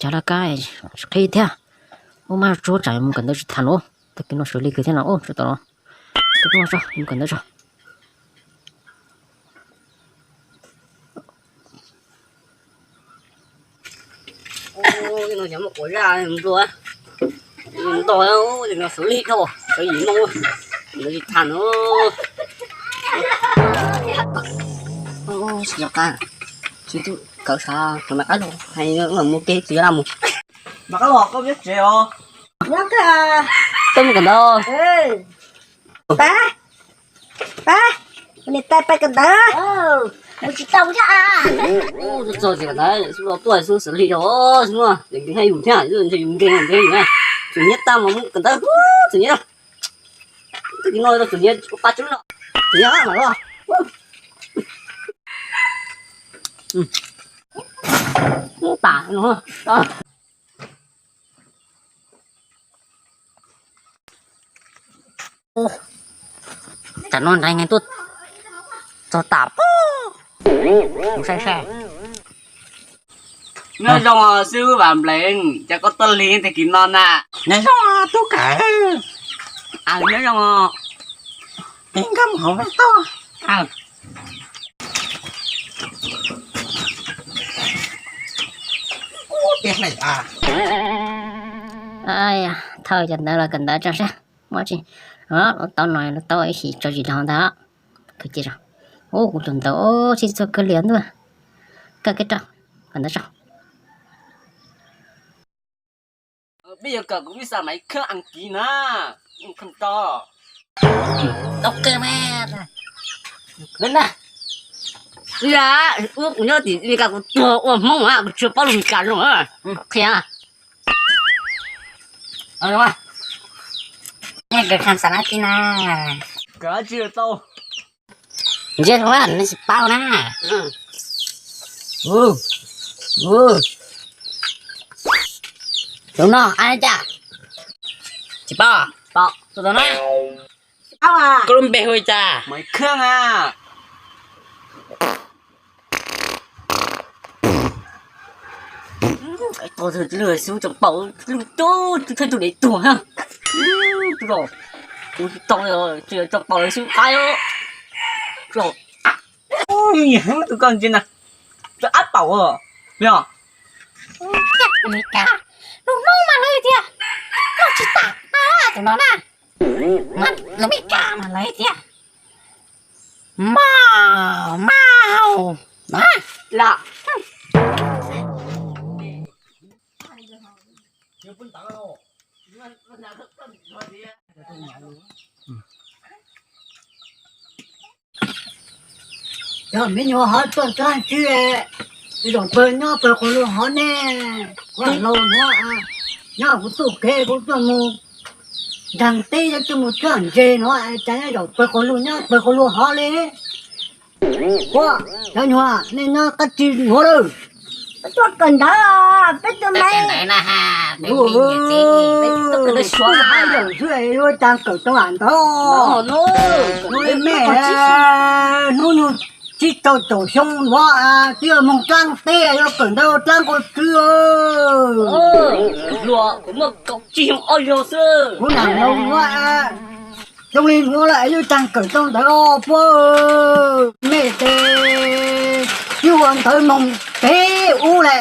Cas laj kab tsis qhib thiab. Ub, maj tsuag tsam mus kawm ntawv tsis tham lawm. Tag kis no xws li kawg thiab no, ub, tsis tau los. Mus kawm ntawv tso. Ub, no xyov muaj quas zaj ntua, nto xws li dhau, xyov yim moo, ntawd tsis tham no. Tsis yog qab, tsis tub kawm xav, kawm mas qab los hais mus ke tsis yog mus. Mas qab los koj nyob tsev os. Koj mus kawm ntawv. Pab, pab, niam tais pab kawm ntawv. Mus tsis tau thiab. Txog tsis kawm ntawv, xub los tuaj xub xws li os, xub no nkees yus thiab, nkees nkees yus, txom nyem tag mas mus kawm ntawv, txom nyem. Tag kis no txom nyem ua pa tsub no, txom nyem mas los. Ub, tas no. Tam no nrees nqi tuaj txog tas pob, mus saib saib. Nyob zoo xib hwb Vam Nplees, cas koj tuaj lig tag kis no na? Nyob zoo tub kawm. Nyob zoo, tig nkauj mus hauv vaj toj. Thawj cov ntawv los kawm ntawv tso seb muaj tsi. Lub taub no lub taub ib sim tso tsis dhau ntag. Ub, kuv tus ntawv sib txuag kawg liam ntuj. Kawm kiag rau, kawm ntawv tso. Peb yuav kawm kuv peb xa maiv khab as kiv na, khab to. Tau kawg mas. Ub, kuv nyob tim Meskas kuv tuag ua Hmoob mas kuv tsis paub lus Meskas zoo. Qhia. Kawm kham xav na ti na. Kawm tsis tau. Ntsia zoo na, nej tsis paub na. Tus no ai cas? Tsis paub. Tus no na. Koj lub npe hu li cas? Maiv Khab a. Tau xub tso paum lub tub tub thawj tug dev tuag na. Kuv tsis tau, tsis tso paum xub qaib. Nyiam heev tus koj ntsia na, tso ab paum os. Yog Amelikas, lub hnub mas lawv tias noj tsis tas tus no na. Lub Amelikas mas lawv tias maj maj haus na. Los Yog me nyuam hov tuaj txog tsis, zaum pawg nyob pawg quas lug hov ne, kuv laus hov, nyob kuv txuj kev kuv tuaj mus nrag teb, tuaj mus txog ntses no, cas nyob zaum pawg quas lug, nyob pawg quas lug hov li. Ua, cov nyuam, nej nyob qab tsi nyuam lawm? Peb tuaj kawm ntawv, peb tuaj me. Ua, peb tuaj kawm ntawv suav, peb tuaj kawm ntawv suav, yuav cas kawm tau ntawv. Hnub me, hnub nyoog tsib rau caum xyoo nuav, twb yuav moog dlaab teb, yuav kawm ntawv dlaab nqua tswv. Kuv muaj kaum tsib xyoo ob xyoo xwb. Kuv nag laug nuav, zoo li nuav lawm yuav tau kawm tau ntawv os puab. Me tes twb ua ntawv moog peb ub lawm.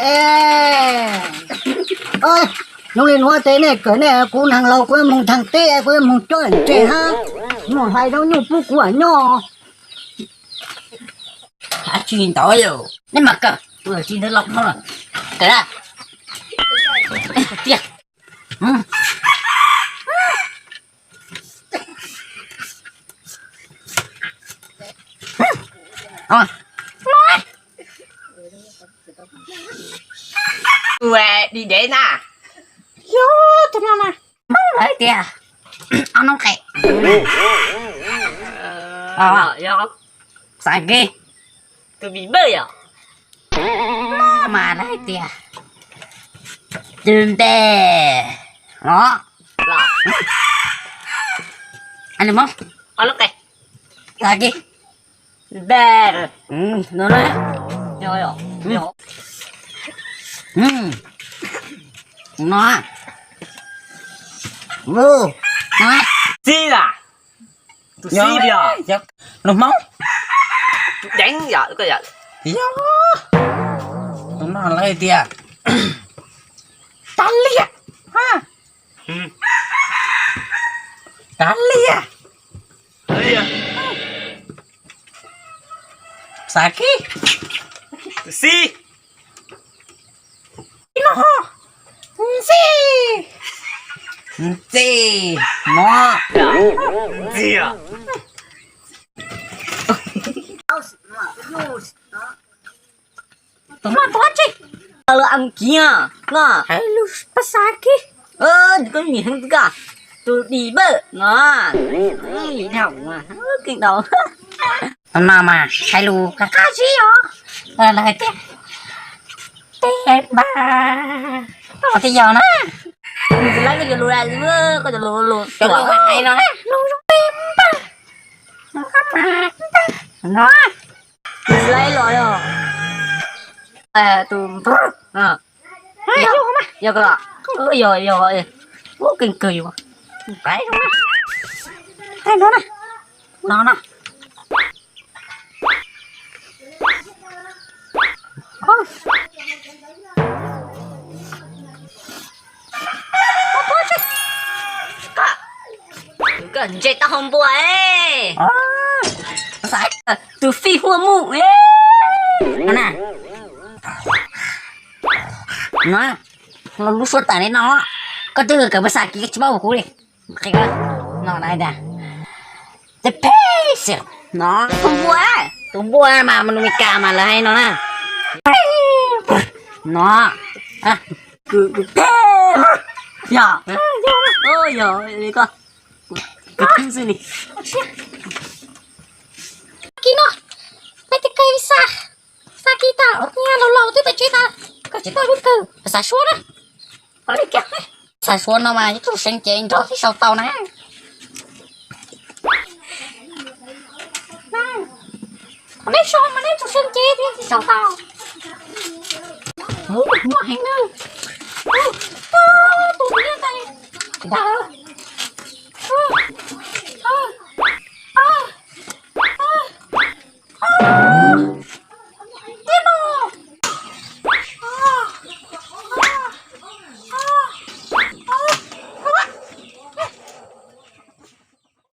Zoo li nuav tes nej kawm nej, kuv nag laug kuv yuav moog dlaag teb, kuv yuav moog cob ntses hab, moog hlais zaub nyuj pub kuv nyob. Tsis ntawd, neb mas kawm, tsis ntawd los no, kawm tiag. Ua, dig dev na. Yog tus no na. Lawv tias, ob noob qes. Xav kiag. Tus vim npawj yom. Mas lawv tias, tus npe los. Xav kiag. Npe. No na. No. Xib a? Tus xib yog lus Hmoob. Tus deev yom, yog. Tus no lawv hais tias kav liam. Kav liam. Xav kiv. Xib. No. Ntxi. Ntxi. No. Ntxi. Tus no tus dab tsi? Lus Askiv no. Hais lus Pajxakiv. Koj nim heev koj. Tus dim pawg no. Lim dhau, keej dhau. No mas hais lus qab qab zib os. Lawv hais tias tej npab tau tej yog na. Nws tsis laib koj cov lus, koj cov lus, cov lus hais no na. Lus zoo tej npab. No. Nws tsis laib los yog tus, yog, yog, yog, ua keej kawg yus. Hais no na. No na. Koj ntse tau hau npua. Tus fij huaj mus. No, lub suab tas li no, koj twb kawm Pajxakiv koj tsis paub kuv li. No na, the patient no, tus npua, tus npua mas Meskas mas lawv hais no na. No, yog, yog li koj, kuv xwb li. Kiv no, peb tes kawg xa, xa kiv tas, nyaj laus laus twb peb tsev tas, koj tsis tau lub kawg, xa suab na. Xa suab no mas yuav tsum seev cev nrog thiaj sau tau na. Qhov neb sau mas neb tsum seev cev thiaj sau tau. Muaj heev na. Tus niag tais, tais